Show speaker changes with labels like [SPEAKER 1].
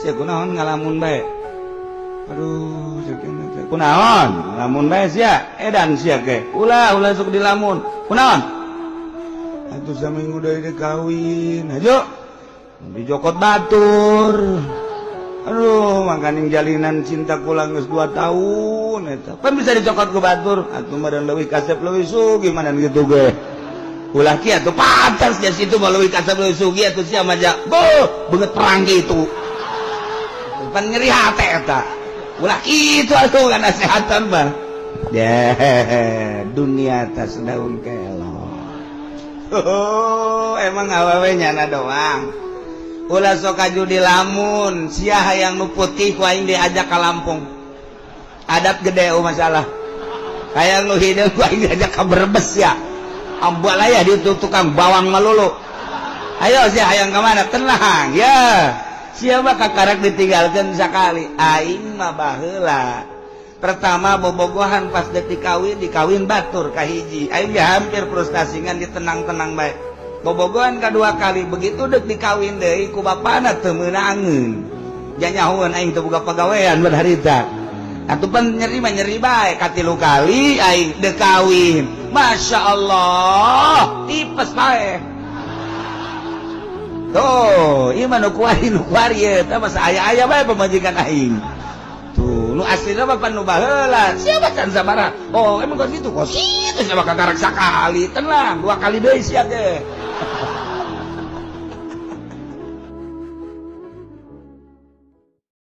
[SPEAKER 1] Sia kunaon ngalamun bae? Aduh, kunaon ngalamun bae sia? Edan sia ge. Ulah, ulah sok dilamun. Kunaon? Atuh saminggu deui dek kawin. Hajo. Dijokot batur. Aduh, makaning jalinan cinta kula geus 2 tahun eta. Pan bisa dicokot ku batur. Atuh mah leuwih kasep, leuwih sugih mana gitu ge. Ulah kieu atuh, pantas dia situ mah leuwih kasep, leuwih sugih atuh sia mah ja. Boh, beungeut perang gitu. Pan nyeri hate eta. Ulah kitu atuh kan nasehatan mah. Deh, dunia atas daun kelor. Oh, emang awewe nyana doang. Ulah sok kaju di lamun, sia hayang nu putih ku aing diajak ka Lampung. Adat gede oh masalah. Hayang nu hideung ku aing diajak ka Brebes ya. Ambalaya di tukang bawang melulu. Ayo sia hayang ka mana? Tenang ya. Siapa kakarak ditinggalkan sekali. Aing mah baheula. Pertama bobogohan pas detik dikawin, dikawin batur kahiji. Aing ge hampir frustasi ngan ditenang-tenang bae. Bobogohan kedua kali begitu dek dikawin deui ku bapana teu meunangeun. Janyahoeun aing teu boga pagawean pada harita. Atuh pan nyeri mah nyeri bae, katilu kali aing dek kawin. Masya Allah, tipes bae. Tuh, ieu mah nu kuari, nu kuari eta mah aya-aya bae pamajikan aing. Tuh, nu aslina mah pan nu baheula. Siapa can sabaraha? Oh, emang kos kitu? Kos kitu siapa kakarak sakali. Tenang, dua kali deui sia ge.